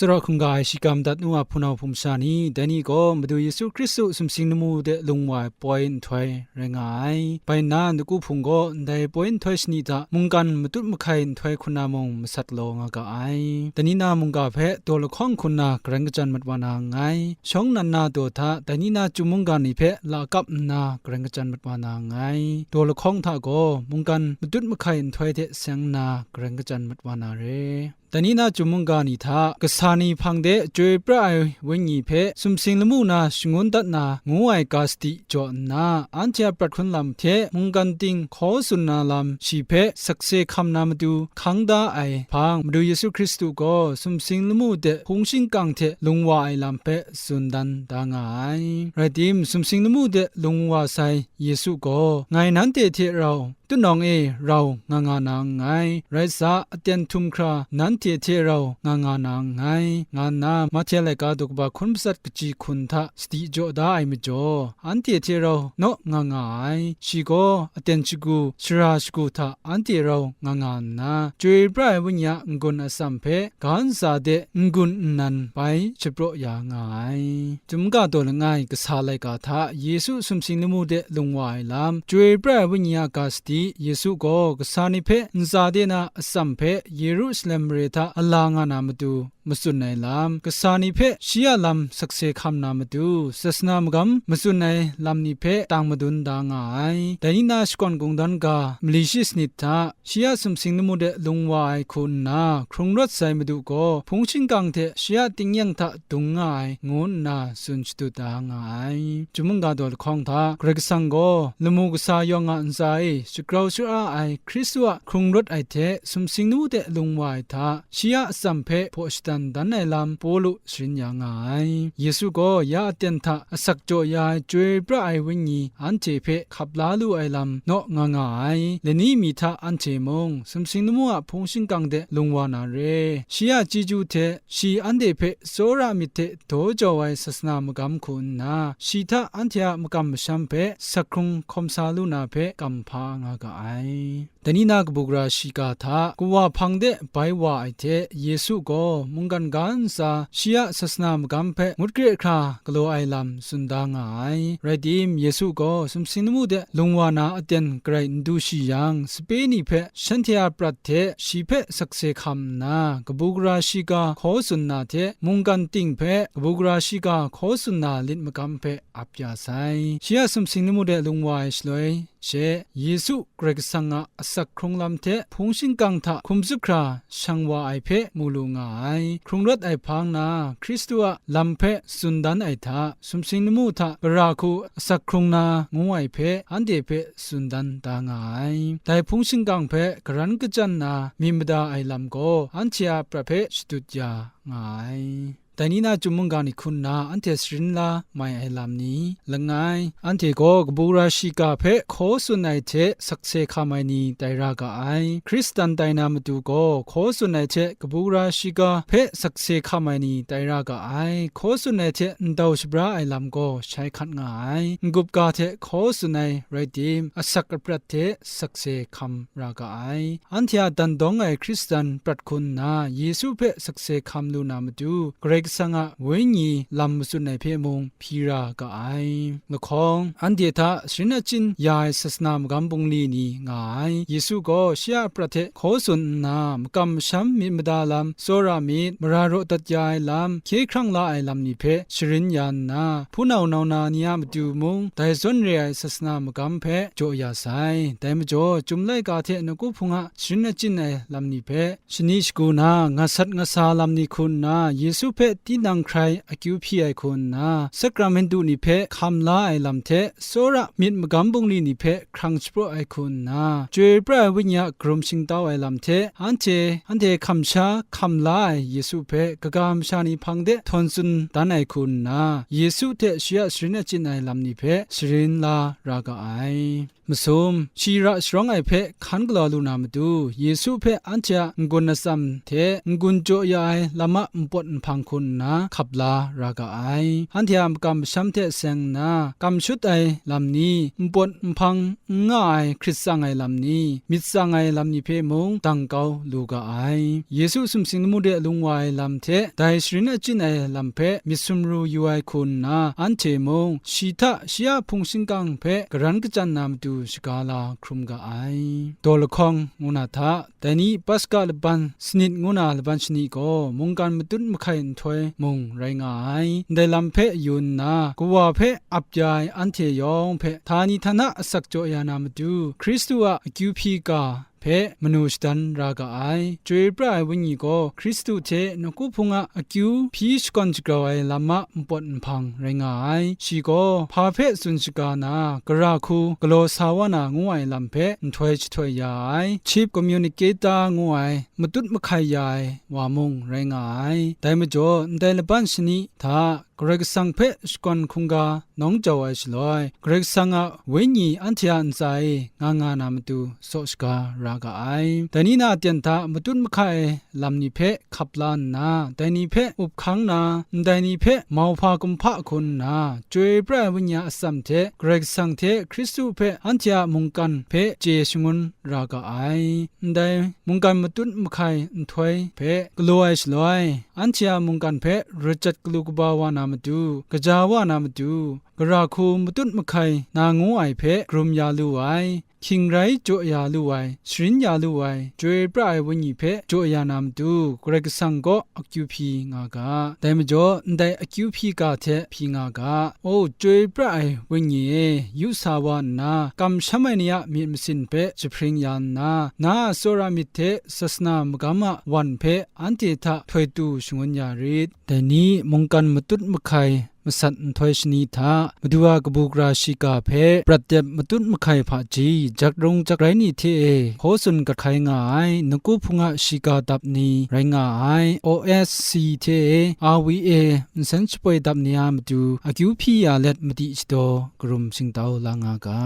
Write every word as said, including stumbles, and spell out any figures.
Tsawra hkungga ai shikam dat nu a hpunau hpung masha ni, dai ni gaw Madu Yesu Hkristu sumsing lamu de lung wa ai poi nhtoi rai nga ai. Bai nna, Nawku Hpung gaw ndai poi nhtoi shani hta mungkan matut mahkai nhtoi hkun na mung masat galaw nga ga ai. Dai ni na mungga hpe daw lahkawng hkun na garan kachyan mat wa na nngai. Shawng nnan na daw hta dai ni na chyum mungga ni hpe la kap nna garan kachyan mat wa na nngai. Daw lahkawng hta gaw mungkan matut mahkai nhtoi hte seng nna garan kachyan mat wa na re. Dai ni na chyum mungga ni hta, kasa ni hpang de chyoi pra ai Wenyi hpe sumsing lamu na shangun dat na ngu ai ga sadi jaw nna, anhte a prat hkun lam hte mungkan ting hkaw tsun na lam shi hpe sakse hkam na matu hkang da ai hpang, Madu Yesu Hkristu gaw sumsing lamu de hpung shingkang hte lung wa ai lam hpe tsun dan da nga ai. Rai tim, sumsing lamu de lung wa sai Yesu gaw, "Ngai nanhte hte rau, tunawng e rau nga nga na nngai, rai sa, aten htum hkra nanhte hte rau nga nga na nngai," nga nna Mahte laika daw kaba hkun matsat kaji hkun hta sadi jaw da ai majaw, anhte hte rau naw nga nga ai. Shi gaw aten shagu, shara shagu hta anhte rau nga nga nna, chyoi pra ai Wenyi a n-gun atsam hpe ga ntsa de n-gun nnan bai shapraw ya nga ai. Chyum ga daw langai kasa laika hta Yesu sumsing lamu de lung wa ai lam, chyoi pra ai Wenyi a ga sadi, Yesu gaw kasa ni hpe ntsa de na atsam hpe Yerusalem mare hta a la nga na matu matsun ai lam, kasa ni hpe shi a lam sakse hkam na matu, sasana magam matsun ai lam ni hpe tang madun da nga ai. Dai ni na shakawn kungdawn ga mali shi sanit hta, shi a sumsing lamu de lung wa ai hku nna hkrung rawt sai Madu gaw, hpung shingkang hte shi a tingnyang hta dung nga ai, ngu nna tsun shadut da nga ai. Chyum mungga daw lahkawng hta, Karai Kasang gaw lamu kasa yawng a ntsa e shagrau shara ai Hkristu a hkrung rawt ai hte sumsing lamu de lung wa ai hta, shi a atsam hpe hpaw shadan dan ai lam Pawlu sharin ya nga ai. Yesu gaw ya aten hta asak jaw ya ai chyoi pra ai Wenyi anhte hpe hkap la lu ai lam naw nga nga ai. Lani mi hta anhte mung sumsing lamu a hpung shingkang de lung wa na re. Shi a chyeju hte shi anhte hpe tsawra myit hte daw jau ai sasana magam hku nna, shi hta anhte a makam masham hpe sak hkrung hkawm sa lu na hpe kam hpa nga ga ai. Dai ni na kabu gara shiga hta kawa hpang de bai wa ai hte, Yesu gaw mungkan ga ntsa shi a sasana magam hpe ngut kre hkra galaw ai lam tsun da nga ai. Rai tim, Yesu gaw sumsing lamu de lung wa na aten garai n du shi yang, sape ni hpe shanhte a prat hte shi hpe sakse hkam nna, kabu gara shiga hkaw tsun na hte mungkan ting hpe kabu gara shiga hkaw tsun na lit magam hpe ap ya sai. Shi a sumsing lamu de lung wa ai shaloi she, Yesu Karai Kasang a asak hkrung lam hte hpung shingkang hta hkum tsup hkra shang wa ai hpe mu lu nga ai. Hkrung rawt ai hpang na Hkristu a lam hpe tsun dan ai hta, sumsing lamu hta gara hku asak hkrung na ngu ai hpe anhte hpe tsun dan da nga ai. Dai hpung shingkang hpe garan kachyan na myit mada ai lam gaw anhte a prat hpe shadut ya nga ai. Dai ni na chyum mungga ni hku nna anhte sharin la mai ai lam ni, langai, anhte gaw kabu gara shiga hpe hkaw tsun ai hte sakse hkam ai ni tai ra ga ai. Hkristan tai na matu gaw hkaw tsun ai hte kabu gara shiga hpe sakse hkam ai ni tai ra ga ai. Hkaw tsun ai hte ndau shabra ai lam gaw shai hkat nga ai. N-gup ga hte hkaw tsun ai rai tim, asak aprat hte sakse hkam ra ga ai. Anhte a dan dawng ai Hkristan prat hku nna Yesu hpe sakse hkam lu na matu, Karai Kasang a Wenyi lam matsun ai hpe mung hpyi ra ga ai. Lahkawng, anhte hta sharin achyin ya ai sasana magam bungli ni nga ai. Yesu gaw shi a prat hte hkaw tsun nna, makam masham myit mada lam tsawra myit, mara raw dat ya ai lam, hkye hkrang la ai lam ni hpe sharin ya nna, hpunau nau na ni a matu mung dai zawn re ai sasana magam hpe jaw ya sai. Dai majaw, Chyum laika hte Nawku Hpung a sharin achyin ai lam ni hpe, shani shagu na, nga sat nga sa lam ni hku nna, Yesu hpe tinang hkrai akyu hpyi ai hku nna, sakramentu ni hpe hkam la ai lam hte, tsawra myit magam bungli ni hpe hkrang shapraw ai hku nna, chyoi pra ai Wenyi a karum shingtau ai lam hte, anhte, anhte hkam sha hkam la ai Yesu hpe kaga masha ni hpang de htawn tsun dan ai hku nna, Yesu hte shi a sharin achyin ai lam ni hpe sharin la ra ga ai. Masum, shi ra sharawng ai hpe hkan galaw lu na matu, Yesu hpe anhte a n-gun atsam hte n-gun jaw ya ai lam a npawt nhpang hku nna hkap la ra ga ai. Anhte a makam masham hte seng nna, kam shut ai lam ni, npawt nhpang n nga ai hkrit tsang ai lam ni, myit tsang ai lam ni hpe mung dang kau lu ga ai. Yesu sumsing lamu de lung wa ai lam hte dai sharin achyin ai lam hpe myit sumru yu ai hku nna, anhte mung shi hta shi a hpung shingkang hpe garan kachyan na matu shaga la hkrum ga ai. Daw lahkawng ngu na hta, dai ni Paska laban sanit ngu na laban shani gaw mungkan matut mahkai nhtoi mung rai nga ai. Ndai lam hpe yu nna, kawa hpe ap ya ai anhte yawng hpe htani htana asak jaw ya na matu, Hkristu a akyu hpyi ga hpe manu shadan ra ga ai. Chyoi pra ai Wenyi gaw Hkristu hte nawku hpung a akyu hpyi shakawn shagrau ai lam a npawt nhpang rai nga ai. Shi gaw hpa hpe tsun shaga na, gara hku galaw sa wa na ngu ai lam hpe nhtoi jahtoi ya ai. Chief Communicator ngu ai matut mahkai ya ai wa mung rai nga ai. Dai majaw, ndai laban shani hta Karai Kasang hpe shakawn hkungga nawng jau ai shaloi, Karai Kasang a Wenyi anhte a ntsa e nga nga na matu saw shaga ra ga ai. Dai ni na aten hta matut mahkai lam ni hpe hkap la nna, dai ni hpe up hkang na, ndai ni hpe mauhpa kumhpa hku nna, Chyoi pra ai Wenyi a atsam hte Karai Kasang hte Hkristu hpe anhte a mungkan hpe chye shangun ra ga ai. Ndai mungkan matut mahkai nhtoi hpe galaw ai shaloi, anhte a mungkan hpe rajat galu kaba wa na matu, kaja wa na matu, gara hku matut mahkai na ngu ai hpe karum ya lu ai, hkying rai jaw ya lu ai, sharin ya lu ai, Chyoi pra ai Wenyi hpe jaw ya na matu, Karai Kasang kaw akyu hpyi nga ga. Dai majaw, ndai akyu hpyi ga hte hpyi nga ga. O, Chyoi pra ai Wenyi e, yu sa wa nna, kamsham ai ni a myit masin hpe jahpring ya nna, na a tsawra myit hte sasana magam a wan hpe anhte hta htoi tu shangun ya rit. Dai ni mungkan matut mahkai masat nhtoi shani hta, Madu a kabu gara shiga hpe prat dep matut mahkai hpaji, jak rung jak rai ni hte e hkaw tsun gat hkai nga ai, nawku hpung a shiga dap ni rai nga ai, O S C hte R V A nsen shapoi dap ni a matu, akyu hpyi ya let madi shadaw karum shingtau la nga ga.